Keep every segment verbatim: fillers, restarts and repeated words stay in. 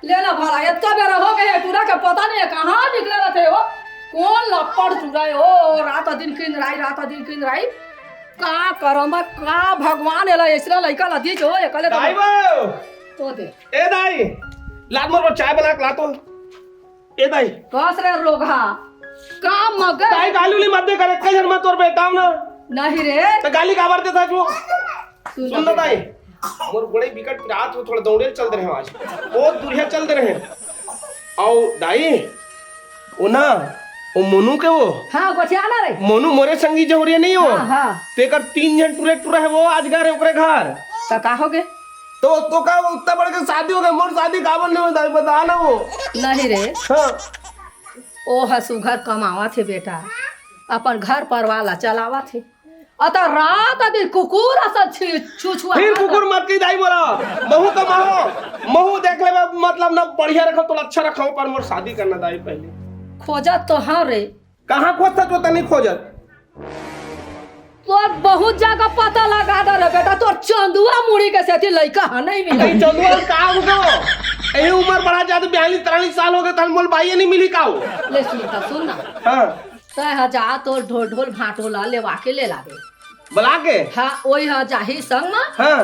ले ना भला, एतका बेरा हो गे हे, टूरा के पता नहीं हे कहाँ निकले रहिथे वो। कोन लप्पड़ टूरा हे वो, रात दिन किंदराई, रात दिन किंदराई। का करम, का भगवान एला अइसना लइका ला दीस हो, एकले तो दाई बो! तो दे। ए दाई, ला मोर बर चाय बना के ला तो। ए दाई। कस रे रोगहा, का मगर? दाई, गाली उली मत दे करे, कई झन मैं तोर बेटा हूँ ना। नहीं रे। तो गाली काबर देथस वो? सुन सुन ना दाई, मोर गोड़ई बिकट पिरात हे, थोड़ा दौड़े चल दे रहे आज। बहुत दूरिया चल दे रहे। अउ दाई, वो ना, वो मोनू के वो। हाँ, गोठियाना रे। मोनू मोरे संगी जहुरिया नहीं हो। हाँ, हाँ। तेकर तीन झन टूरे टूरा हे वो, आज गे रहे ओकरे घर। तो का हो गे? तो, तो का वो उत्ता बड़के शादी हो गे, मोर शादी काबर नहीं होय दाई, बता ना वो। नहीं रे। हाँ। ओ ह सुघर कमावत हे बेटा, अपन घर परवार ला चलावत हे। अत रात दिन कुकुर असन छी-, छुछुआ फिर कुकुर मत कही दाई मोला। महू कमाहूं, महू देख लेबे, मतलब ना बढ़िया रखव, तोला अच्छा रखव, पर मोर शादी करना दाई पहले। खोजत तो हंव रे। कहाँ खोजत हो तनी खोजत? तोर बहुत जगह पता लगा दे रे बेटा, तोर चंदुआ मुड़ी के सेती लइका ह नहीं मिला। अरे चंदुआ का हो गो? यही उम्र बढ़ा जाते, बयालीस तिरालीस साल हो गे, तहन मोल बाई नहीं मिली का हो? ले सुन त, सुन ना। हाँ। तय ह जा, तोर ढोल, ढोल भांटो ला लेवा के ले लाबे। बुला के? हाँ, ओही ह जाही संग म। हाँ।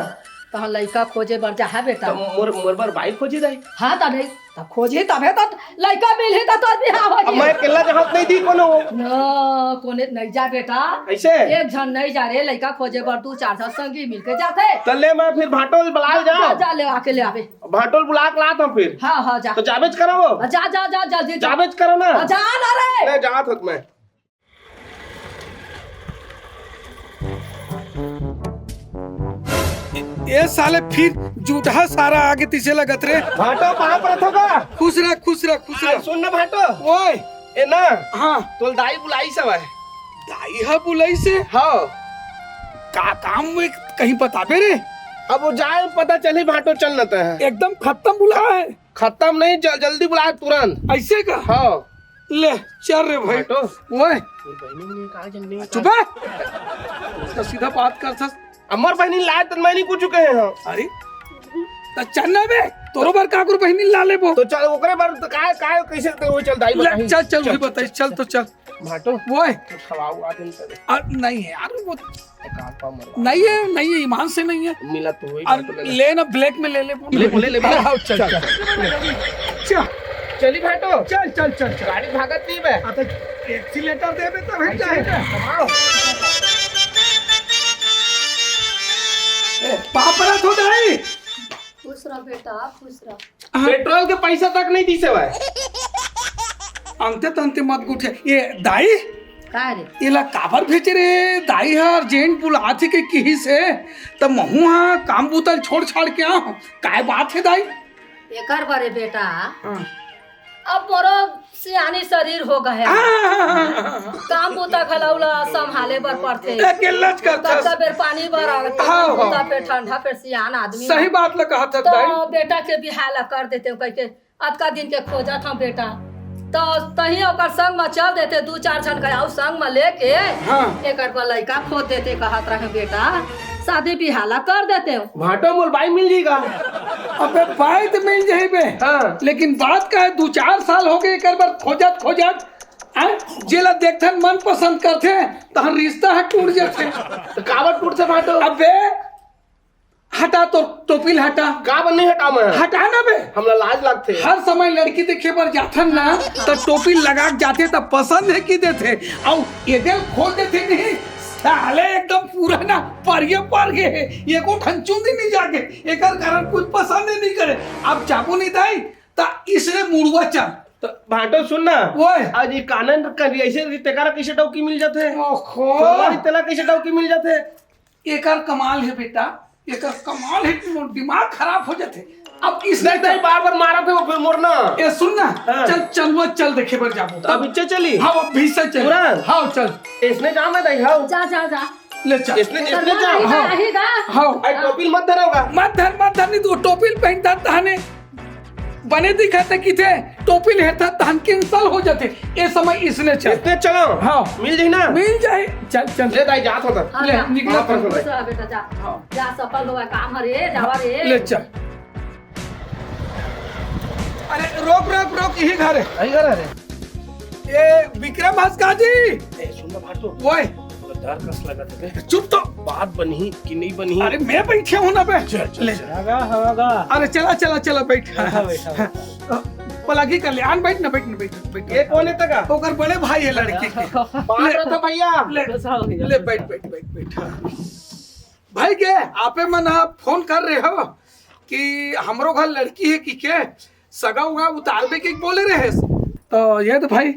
तहाँ लइका खोजे बर जाहा बेटा। त मोर, मोर बर बाई खोजी दाई। हाँ, त नहीं, त खोजी तभे त लइका मिलही त तोर बिहाव अब होही। मैं अकेला जहाँ नहीं दी कोनो। न, कोने नहीं जा बेटा। कैसे? एक झन नहीं जा रे, लइका खोजे बर दू चार झन संगी मिलके जाथे। त ले मैं फिर भांटो ल बुला जा। जा, जा, ले आके ले आबे। भांटो ल बुला के लात हूँ फिर। हाँ, हाँ, जा। तो जाबेच करो वो। जा, जा, जा, जल्दी जा। जाबेच करो ना। हाँ, जा ना रे। ले जात हूँ मैं। ए, ए साले फिर जूठा सारा आगे तीसे लगत रे। भांटो, पाँव परत हो का? खुश रह, खुश रह, खुश आ, रह। सुन ना भांटो। ओए। ए ना। हाँ। तोल दाई बुलाइस हवय। दाई ह बुलाइस हे? हाँ। का काम में कहीं बताबे रे? अब वो जाए पता चली भांटो चल न तय। एकदम खत्म बुला हे। खत्म नहीं, ज-, जल्दी बुला तुरंत। ऐसे का? हाँ। ले, चल रे भाई। भांटो। ओए। तोर बहिनी में का जन नहीं चुप है। तो सीधा बात कर सक। अमर बहिनी लाए त मैं नहीं कुछ कहे हूँ। अरे, त चल ना बे, तोरो बर काकुर बहिनी ला लेबो। तो चल, ओकरे बर त काय, काय, कैसे तो वो चल दाई ले, बताही। चल, चल, चल, वही चल, बताई, चल। चल तो चल। भांटो। ओए। तो खवाऊ आ दिन तक। आ, नहीं है यार, वो एकाध पाव मरवा। नहीं है, नहीं है, ईमान से नहीं है। मिला तो वही और बात है। ले ना, black में ले ले। ले, ले, ले, ले। हाँ, चल, चल, चल। चल। चल। चली भांटो। चल, चल, चल, चल। गाड़ी भागत नहीं बे। आ, तो accelerator देबे तब हम जाए। हाँ। ए, पापड़ा थो दाई। खुश रह बेटा, खुश रह। हाँ। पेट्रोल के पैसा तक नहीं दीसे भाई। अंते तंते मत गुठिया। ए दाई, का रे? एला काबर भेजे रे? दाई ह urgent बुलात हे के किहिस हे, त महू ह काम बूता ल छोड़ छाड़ के आंव। काय बात हे दाई? एकर बरे बेटा, हाँ। अब मोरो सियानी शरीर हो गए हे। हाँ, हाँ, हाँ, हाँ, हाँ। काम बूता घलऊ ला संभाले बर पड़थे। अकेल्लाच करथस। कतका बेर पानी बर आथे, हाँ, हाँ। बूता पे ठंडा पे सियान आदमी सही ह। बात ल कहत हस त दाई। बेटा के बिहाव ला कर देतेंव कहिके अतका दिन के खोजत हंव बेटा, त तहीं ओकर संग म चल देते, दू चार झन के अउ संग म लेके हाँ। एकर बर लइका खोज देते, कहत रहेंव बेटा, शादी बिहाव ला कर देतेंव। भांटो मोल बाई मिल जाही का? अबे बाई त मिल जाही बे। हाँ। लेकिन बात का हे, दू चार साल हो गे एकर बर खोजत खोजत, हैं? जेला देखथन मन पसंद करथे, तहन रिश्ता ह टूट जाथे। त काबर टूटथे भांटो? अबे हटा तो टोपी ल हटा। का बर नहीं हटा मैं? हटा ना बे। हमला लाज लगथे। हर समय लड़की देखे बर जाथन ना, त टोपी लगा के जाथे त पसंद हे कि देथे, अउ एदे ल खोल देथे नहीं, साले एकदम पूरा ना परिये पर गे हे, एको ठन चुंदी नहीं जागे, एकर कारण कुछ पसंद ही नहीं करे। अब जाबो नहीं दाई, त इसने मुड़वा चल। त भांटो सुन ना, ओए। आज ये कानन कर ऐसे तेकरा कैसे डौकी मिल जाथे? ओहो। छोरवारी तेला कैसे डौकी मिल जाथे? एकर कमाल हे बेटा, एकर कमाल हे कि मोर दिमाग खराब हो जाथे। अब इसने नहीं, नहीं, बार-बार मारत हे वो फिर मोर ना। ए, सुन ना, हाँ। चल, चल, वो चल देखे बर जाबो। तो अब इच्चे चली? हाँ, अब भी से चल। तुरंत? हाँ, चल। इसने जाम हे दाई, हाँ। जा, जा, जा। ले चल। इसने, एकर इसने मन जाम। नहीं हाँ। आही गा। हाँ। आई टोपी मत धरव गा। मत धर, मत धर, नहीं तो टोपी पहनता तहने। बने दिखत हे किथे, टोपी लेहत हे, तहन cancel हो जाथे। ए समय इसने चल। इसने चलो। हाँ। मिल जाही ना? मिल जाही। चल, चल। ले दाई, जात होता। हाँ, ले, जा। निकल हाँ, अपन। खुश रह बेटा, जा। हाँ। जा, सफल होवा काम हरे, जावा रे। ले चल। अरे रोक रोक रोक, यही घर है। यही घर है रे। ये विक्रम हंस का जी। ए, सुन ना भाटो। ओए। थोड़ा डर कस लगत हे बे। चुप तो। बात बनही कि नहीं बनही? अरे मैं बैठे हूँ ना बे। चल, चल, ले। चल। हगा, हगा। अरे चला, चला, चला, बैठ। बैठा, बैठा, बैठा। पलागी कर ले, आन बैठ ना, बैठ ना, बैठ, बैठ। ये कौन है तका? ओकर बड़े भाई है लड़की के। बाहर ले, रहो तो भैया। ले, कैसा हो गया? ले, बैठ, बैठ, बैठ, बैठ। हाँ। भाई के, आपे मन आप फोन कर रहे हो कि हमरो घर लड़की है कि के? सगा उगा उतारबे के बोले रहे। तो ये तो भाई,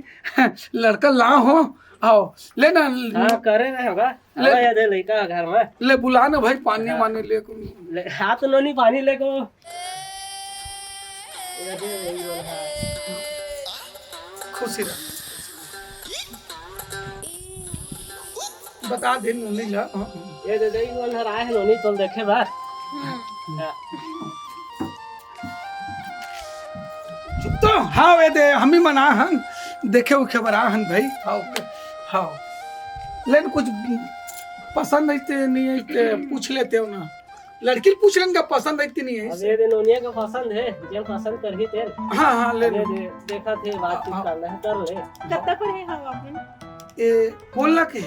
लड़का ला हो, आओ, ले ना। हाँ, करे रहे होगा। ले। आवा, ये दे लइका घर में। ले बुला ना भाई, पानी हाँ। वानी ले को। ले, हाथ नोनी पानी ले को। ये दे, ये दे, हाँ। खुशी रह। बता दे नोनी ला। ये दे दे, ये वाला आए है नोनी, तो देखे बार। हम्म। हाँ। चुप तो। हाँ, वे दे, हम ही मना हन, देखे उखे बर आ हन भाई। हाँ, ओके। हाँ। लेकिन कुछ पसंद है ते नहीं है ते पूछ लेते हो ना। लड़की पूछ लेन का पसंद है कि नहीं है? अब ये दे नोनिया का पसंद है, जे पसंद करही तेन। हाँ, हाँ, ले अब ये लो। दे, देखा थे, बातचीत हाँ, हाँ। करना है, कर ले। कत्ता पढ़े हव आप मन? ए, कोन ला के?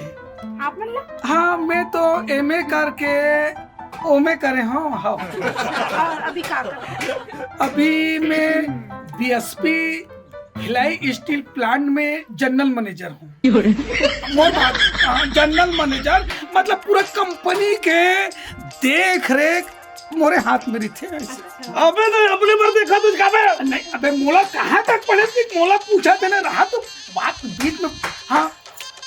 आप मन ला? हाँ, मैं तो एमए करके ओमे करे हूँ, हाँ। और अभी का कर? अभी मैं बीएसपी भिलाई स्टील प्लांट में जनरल मैनेजर हूँ। मोर बात, हाँ, जनरल मैनेजर, मतलब पूरा कंपनी के देख रेख मोरे हाथ में रहिथे। अच्छा। अबे तो अपने बर देखा तुझ का बे? नहीं, अबे मोला कहाँ तक पढ़े थी, मोला पूछा देना रहा तो बात बीच में। हाँ,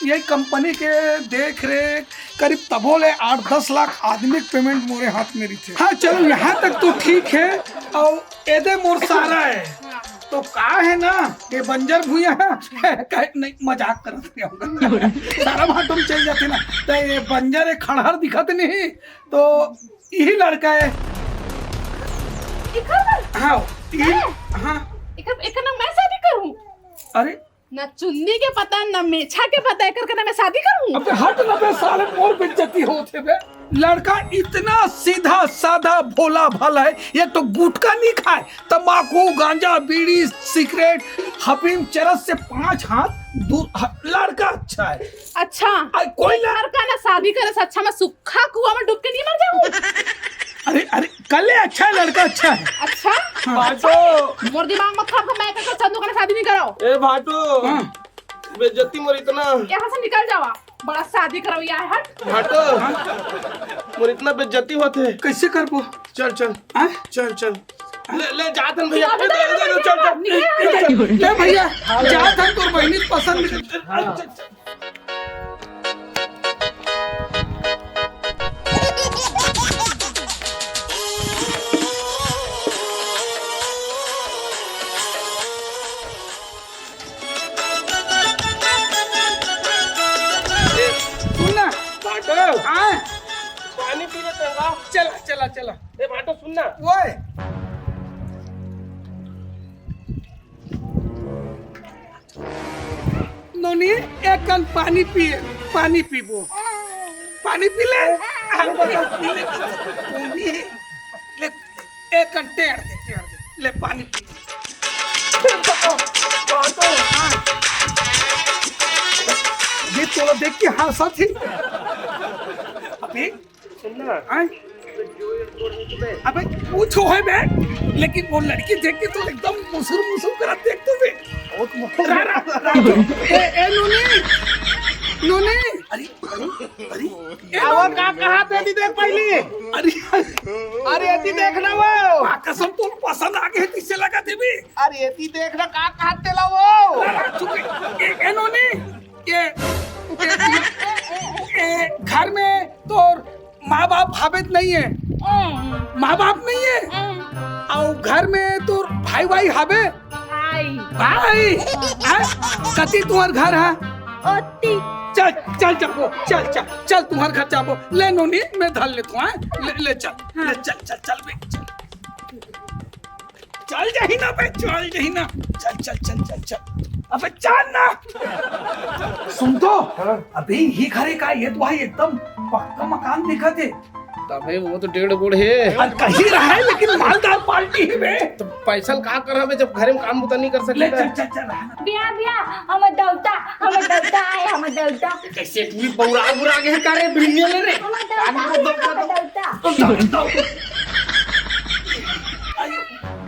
ये कंपनी के देख रेख करीब तभो ले आठ दस लाख आदमी के पेमेंट मोरे हाथ में रहिथे। हाँ, चलो यहाँ तक तो ठीक है। और एदे मोर सारा है, तो का है ना, ये बंजर भुइयां है, नहीं, मजाक करत रहे होगा। सारा भाटो में चल जाते ना, तो ये बंजर है, खड़हर दिखत नहीं, तो यही लड़का है। इखर बर? हाँ, यही, हैं? हाँ। एकर, एकर ना मैं शादी करूँ। अरे। ना चुन्नी के पता, ना मेछा के पता, एकर के ना मैं शादी करूँ। अबे हट ना बे साले, मोर बेइज्जती होत हे बे। लड़का इतना सीधा साधा भोला भाला है, ये तो गुटखा नहीं खाए, तंबाकू, गांजा, बीड़ी, सिगरेट, हफीम, चरस से पाँच हाथ दूर। ह-, लड़का अच्छा है। अच्छा, आ, कोई एक ना लड़का ना शादी करे से अच्छा मैं सूखा कुआं में डूब के नहीं मर जाऊँ। अरे, अरे, कल्ले अच्छा है, लड़का अच्छा है। अच्छा? हाँ। भाटो। मोर दिमाग मत खराब कर, मैं कल संदूक ने शादी नहीं कराओ। ए भाटो। हाँ। बेइज्जती मोर इतना। यहाँ से निकल जावा, बड़ा शादी करवैया है, हट। भाटो। हाँ। मोर इतना बेइज्जती होत हे। कैसे करबो? चल, चल। हाँ? चल, चल। ले, ले, जात हन भैया। अबे ए, ए, ए, चल, चल। निकल। ले भैया, जात हन तोर बहिनी पसंद। चल, चल, चल। ए, सुन ना। भाटो। हाँ। पानी पी लेते हैं का? चला, चला, चला। ए, भाटो, सुन ना। ओए। नोनी, एक कन पानी पिए, पानी पीबो। पानी पी ले। हाँ, पी ले। नोनी, ले, एक कन टेढ़ दे, टेढ़ दे। ले, पानी पी। हाँ। ये तोला देख के हंसत हे। अबे, सुन ना। आय? अबे, जो ये तोर है तुम्हें। अबे, वो तो है बे, लेकिन वो लड़की देख के तो एकदम मुसुर मुसुर करत देख तो बे। बहुत मुसुर। रा, रा, रा, ए, ए, नोनी, नोनी। अरे, अरे, अरे, ए, आवा नोनी। का कहा थे, एती देख पहली। अरे, अरे, एती देख ना वो। आ, कसम तो पसंद आ गए, किससे लगा थे भी? अरे, एती देख ना का कहा थे ला वो। रा, रा, चुप, ए, ए, नोनी। ये, ये, ये घर में तोर माँ बाप हाबे त नहीं है? माँ बाप नहीं है? और घर में तोर भाई भाई हाबे? भाई। भाई? हैं? कति तुम्हार घर है? ओती। चल, चल जाबो, चल, चल, चल तुम्हार घर जाबो। ले नोनी, मैं धर लेता हूँ, हैं? ले, ले चल, हाँ। ले चल, चल, चल बे, चल। चल जाही ना बे, चल जाही ना। चल, चल, चल, चल, चल। अबे चल ना। सुन तो, हाँ? अबे ये घर का, ये तो भाई एकदम पक्का मकान दिखत हे। तभे वो तो डेढ़ गोड़ हे। अरे कहीं रहा है, लेकिन मालदार पार्टी हे बे। तो पैसा ल का करबे, जब घरे में काम बुता नहीं कर सके ले, त? चल, चल, चल, रहा। भैया, भैया, हमर दौता, हमर दौता आए, हमर दौता। कैसे तू बौरा बुरा गए का रे, बिल्लियां ले रे? हमर दौता, हमर दौता।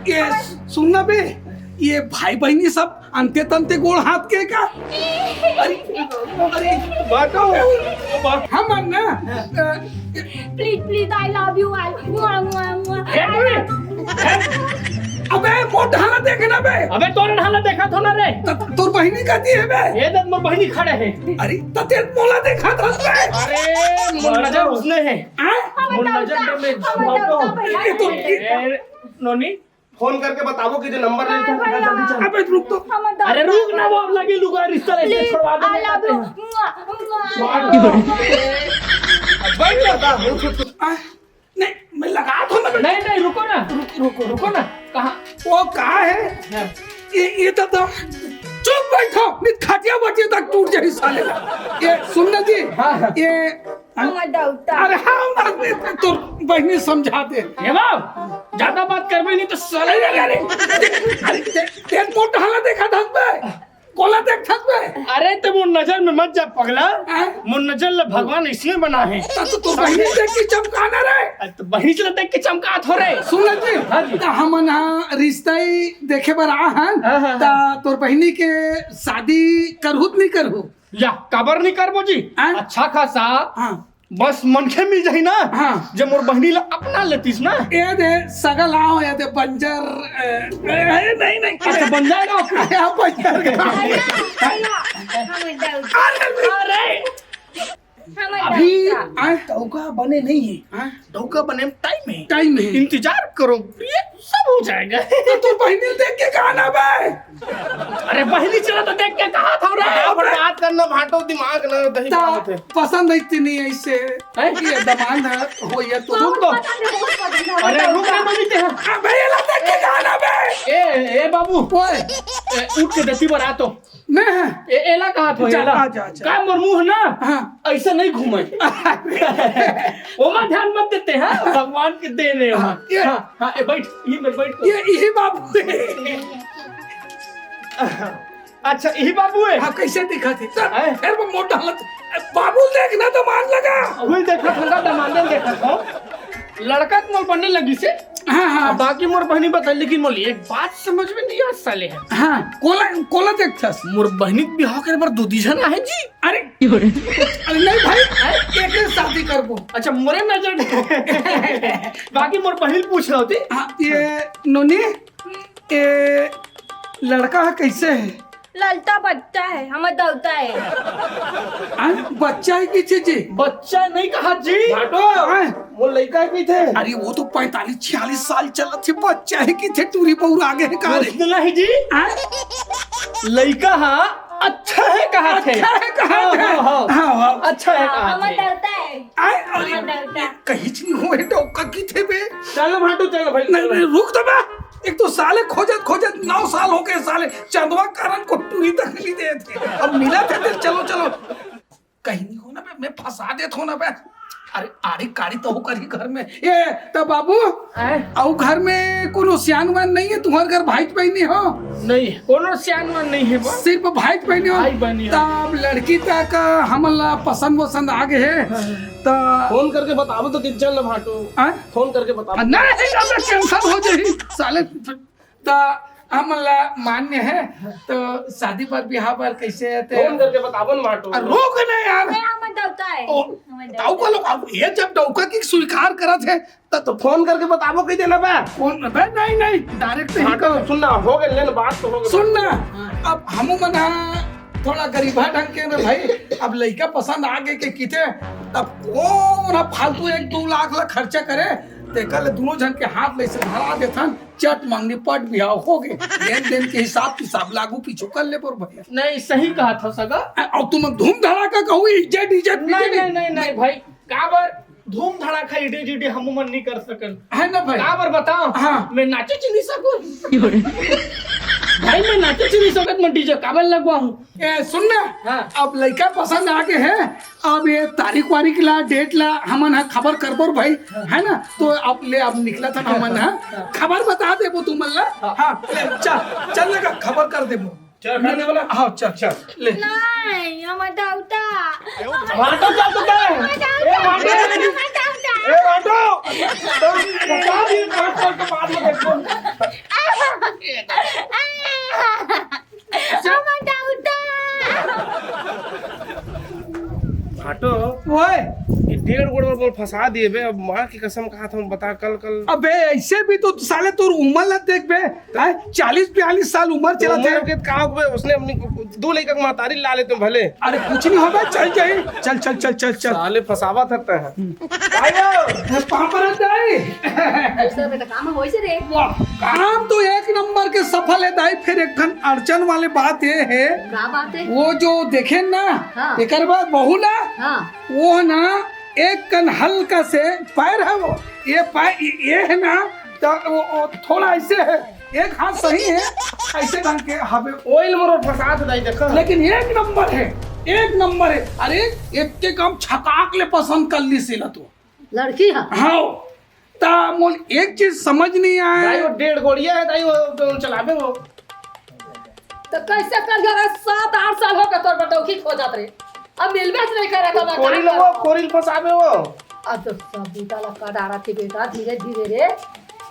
ये सुन ना बे, ये भाई बहिनी सब अंते तंते गोड़ हाथ के का? अरे, अरे, बाटो, बाटो। हम ना, अ, Please, please, I love you all. मुआ, मुआ, मुआ। हे, मुआ। अबे, मोर ढाला देखे ना बे। अबे, तोर ढाला देखा थो ना रे। त-, तोर बहिनी कहती है बे। ये देख, मोर बहिनी खड़े है। अरे, त तें मोला देखा था बे। अरे, मोर नजर उसने है। हाँ? मोर नजर में हमर दौता भैया। ये तो ए, नोनी, फोन करके बताओ कि जो नंबर नहीं था, हाँ, भैया। जल्दी चल। अबे रुक तो। हमर दौता अरे रुक ना, वो अब लगे लुगा रिश्ता लेके please, छोड़वा दे, I love you। मुआ, मुआ। बैठ जा। बता, उठ, उठ, उठ। आ, नहीं, मैं लगा तो ना। नहीं, नहीं, रुको ना। रुक, रुको, रुको ना। कहाँ? वो कहाँ है? हाँ। ये, ये तो, तो चुप बैठो, नहीं खटिया वटिया तक टूट जाए साले। ये सुन ना जी, हाँ, हाँ। ये हमर दौता। अरे हाँ, अरे तो बहिनी समझा दे। हे बाबू, ज्यादा बात करबे नहीं तो साले अरे, अरे, अरे, अरे, ते, ते मोर ढाला देखा था बे? कोला देख था बे? अरे ते मोर नजर में मत जा पगला। हाँ? मोर नजर ला भगवान इसलिए बना है। त, त तोर बहिनी देख के चमकाना रे। अरे तो बहिनी चला देख के चमकात हो रे। सुन ना जी, हाँ जी। त हमन हा रिश्ता ही देखे बर आ हन। हाँ, हाँ, त हाँ। तोर बहिनी के शादी करहू त नहीं करहू? या, काबर नहीं करबो जी? हाँ? अच्छा खासा हाँ। बस मनखे मिल जाही ना, हाँ। जब मोर बहिनी ला अपना लेतीस ना। ए दे, सगा लाव, ए दे, बंजर, ए, ए, ए, नहीं, नहीं। अच्छा, बंजर गाँव के? हाँ, बंजर गाँव। भैया, भैया, हमर दौता। अरे, अरे, हमर अभी दौता। आए, डौका बने नहीं है। हाँ? डौका बने में टाइम है। टाइम है। इंतजार करो, ये सब हो जाएगा। तो तोर बहिनी देख के कहा ना बे? अरे बहिनी चला तो देख के कहा था रे। अरे बात करना भाटो, दिमाग ना दही ता बात है। पसंद है इतनी ऐसे। हैं? ये दमांद है, हो ये तो। तुम तो। अरे रुक ना, मम्मी ते हैं। अबे ये ला देख के कहा ना बे? ए, ए बाबू। ओए। ए, उठ के दती बर आ तो। मैं है। ए, एला कहा था, जा, एला। आ जा, आ जा। का मोर मुंह ना? हाँ। ऐसा नहीं घूमे। ओमा ध्यान मत देते हैं, भगवान के देने हैं। हाँ, ये हाँ, हाँ, ए, बैठ, यही में बैठ। ये, यही बाबू है। अच्छा, यही बाबू है? हाँ, कैसे दिखा थे? हैं? अरे, वो मोटा हालत। बाबू देखना तो मान लगा। वही देखा था, दमांदन देखा था। लड़का तो मोर बनने लगी से। हाँ, हाँ। अब बाकी मोर बहनी बताई, लेकिन मोर एक बात समझ में नहीं आ साले है। हाँ, कोला, कोला देखथस? मोर बहनी के बिहाव करे बर दो दी झन आहे जी। अरे, अरे नहीं भाई, एक ही शादी करबो। अच्छा, मोरे नजर बाकी मोर बहनी पूछ रहा होती। हाँ, ये नोनी, ये लड़का है कैसे है? ललता बच्चा है, हमर दौता है। आय, बच्चा है किथे जी? बच्चा नहीं कहा जी। भाटो, आय। वो लइका है किथे? अरे वो तो पैंतालीस छियालीस साल चलत है, बच्चा है किथे? टूरी बौरा गे है का रे? नहीं जी। आय? लइका हा अच्छा है कहा थे। अच्छा है कहा हाँ, थे। हाँ, हाँ। हाँ, हाँ। अच्छा है कहा हमर थे। दौता है। आय, अरे हमर दौता। कहीं नहीं हुए डौका किथे बे? चल भाटो, चल भाई, नहीं, चल। नहीं, रुक तो बे। एक तो साले खोजत खोजत नौ साल हो गए, साले चंदवा करन को टूरी तक नहीं दे थे। अब मिला थे, फिर चलो, चलो। कहीं नहीं हो ना बे, मैं फंसा देत हो ना बे। अरे, आड़ी काड़ी तो हो करी घर में। ए, त बाबू, आए? अउ घर में कोनो सियान वान नहीं है? तुम्हारे घर भाई बहन नहीं हो? नहीं, कोनो सियान वान नहीं है बा। सिर्फ भाई बहन हो? भाई बहन हो। तब लड़की तक हमन ला पसंद वसंद आ गए है। हाँ। त फोन करके बताबो तो किचन ल भाटो। आए? फोन करके बताबो। आ, नहीं, अब cancel हो जाही, साले। त हमन ला मान्य है, तो शादी बर, बिहाव बर कैसे है ते? फोन करके बताबो न भाटो। आ, रोक ना यार। नहीं, हमर दौता है। ओ, हमर दौता। ताऊ बोलो, अब ये जब डौका की स्वीकार करत है, त तो फोन करके बताबो कह देना बे। फोन, बे, नहीं, नहीं, direct ही हाँ, तो कर। सुन ना, हो गए, लेन बात तो हो गए। सुन ना, हाँ। अब हमू मन हा थोड़ा गरीबा ढंग के ना भाई, अब लइका पसंद आ गए के किथे, तब कौन हा फालतू एक दो लाख ला खर्चा करे, तेकर ले दोनों झन के हाथ ले से धरा देथन, चट मंगनी पट बिहाव हो गए। लेन देन के हिसाब किताब लागू पीछू कर ले बोर भैया। नहीं, सही कहा था सगा। अउ तुम धूम धड़ाका कहू, इज्जत इज्जत नहीं, नहीं, नहीं, नहीं भाई, काबर धूम धड़ाका इडे जिडे हमू मन नहीं कर सकन। है ना भाई? काबर बताओ? हाँ। मैं नाचे च नहीं सकूं। भाई, मैं नाचे चुनी सकत, मैं डीजे काबर लगवाऊं? ए, सुन ना, हाँ। अब लइका पसंद आ गे हे, अब ये तारीख वारीख ला, डेट ला हमन ह खबर करबो भाई, है ना? तो अब ले, अब निकलत हन हमन ह, खबर बता देबो तुमन ला। हाँ। हाँ, ले, चल, चल ना, खबर कर देबो। चल, कर दे बोला। हाँ, चल, चल, ले। नहीं, हम हटाउता। माटो चल तो क्या है? ए, माटो। ए, माटो। तो बता दिए, पाँच साल के बाद में देखो। हम हटाउता। माटो। ओए। ये डेढ़ गोड़ में बोल फंसा दिए बे। अब माँ की कसम कहा था, बता कल, कल। अबे, ऐसे भी तो साले तोर उम्र ला देख बे। हैं? चालीस बयालीस साल उम्र चला उम्र थे। के का होबे? उसने अपनी दो लइका के महतारी ला लेते भले। अरे कुछ नहीं होबे, चल जाई। चल, चल, चल, चल, चल। साले फसावा थकता है। भाइयों, पापा रहता है। दूसरा बेटा काम होइसे रे। वाह, काम तो एक नंबर के सफल है दाई। फिर एक ठन अड़चन वाले बात ये है, का बात है? वो जो देखे ना, हाँ। एकर बाद बहू ला, हाँ। वो ना एक कन हल्का से पैर है वो, ये पैर, ये है ना, तो वो, वो थोड़ा ऐसे है, एक हाथ सही है, ऐसे ढंग के हवे। ओइल मोर फसात दाई देखा। लेकिन एक नंबर है, एक नंबर है। अरे, इतने कम छकाक ले पसंद कर ली सीला तू। लड़की है? हाँ। ता मोल एक चीज समझ नहीं आए। दाई वो डेढ़ गोड़िया है दाई, वो, वो चलावे वो। तो कैसे कर गया रे? सात आठ साल हो गए तोर बटौकी खोजत रे, अब मिलबे च नहीं करे तो मैं कोरिल का वो, करूं? कोरिल फसावे वो। अब तो सब बूता लक्का डारा थी बेटा, धीरे धीरे रे।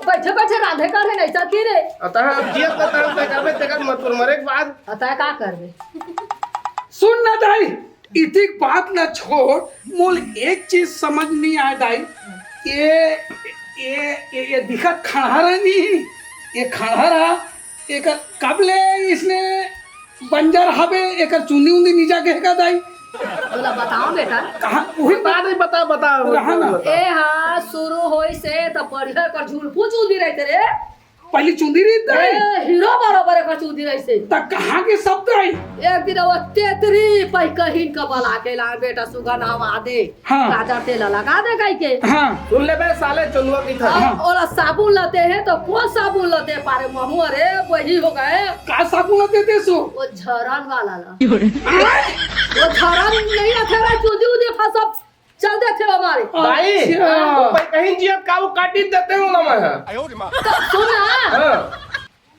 बैठे बैठे रांधे कर है नहीं सकी रे। अतः अब जियत का तान तय करबे, तेकर मत मरे के बाद। अतः का करबे? सुन ना दाई, इतिक बात ला छोड़, मोल एक चीज समझ नहीं आए दाई। ये, ये, ये, ये दिखत खड़हर है नहीं, ये खड़हर है, ये कब ले इसने बंजर हवे, एकर चुंदी उंदी नीचा के का दाई? तोला बताओ बेटा। कहाँ? वही बता दे, बता, बता। रहा ना। ए हा शुरू होई से त बढ़िया कर झुलपू चुंदी रहते रे। पहली चुंदी रही दाई। ए, हीरो बराबर एकर चुंदी रहिसे। त कहाँ के शब्द आई? एक दिन वो तेतरी पै कहिन का बला के ला बेटा सुगन हवा दे। हाँ। काजर तेल लगा दे गाय के। हाँ। सुन ले बे साले चंदुआ की था। हाँ। ओला साबुन लते हैं तो कौन साबुन लते पारे महुआ रे वही हो गए। का साबुन लते थे सो? वो झरन वाला ला। आय? वो झरन नहीं रखे रे चुंदी उदी फसब चल देथे हमारे। भाई, अच्छा। वो भाई कहीं जियत का वो काटी देते हो ना मैं। तो सुन ना। हाँ।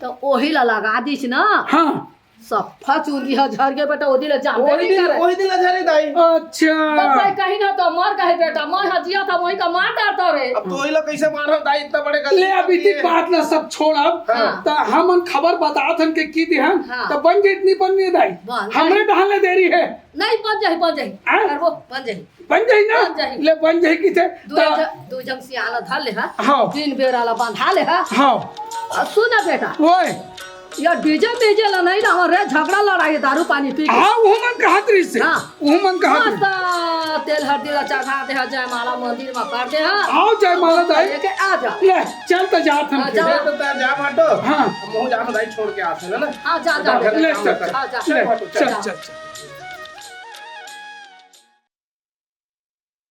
तो ओही ला लगा दीस ना। हाँ। सफा चूंदी ह झर गे बेटा, ओदी ला जानते ओही नहीं दिन, करे। ओही दिन ला झरे दाई। अच्छा। तो भाई कहीं ना तो मर गए बेटा, मर ह जिया था वही का मार डालता रे। अब तो ओही ला कैसे मारब दाई, इतना बड़े गलती ले, कर अभी दिए। तक बात ना सब छोड़ अब। हाँ। त हमन खबर बतात हन के की दिहन, हाँ। त बन जे इतनी बन नहीं दाई। बन। हमरे डहान ले देरी है। नहीं, बन जाही, बन जाही। हाँ? अरे वो बन जाही। बन जाही ना? बन जाही। ले, बन जाही किथे? दू त- जन, दू जन सियाला धर ले हा। हाँ। तीन बेरा ला बंधा ले हा। हाँ। आ, सुन ना बेटा। ओए। या डीजे बीजे ला नहीं रहा रे, झगड़ा लड़ाई, दारू पानी पी के। हाँ, वो मन कहत रही से। हाँ। वो मन कहत रही। मस्त तेल हरदी ला चढ़ा दे हा, जयमाला मंदिर में कर दे हा। आओ जयमाला दाई। लेके आ जा। ले, चल त जात हम आ, फिर। जा। ले तो ता जा भाटो। हाँ। हम जा भाई छोड़ के आते हैं ना। हाँ, जा, जा, जा, बेटा। ले, चल, हाँ, जा। ले, चल, चल, जा। चल, चल।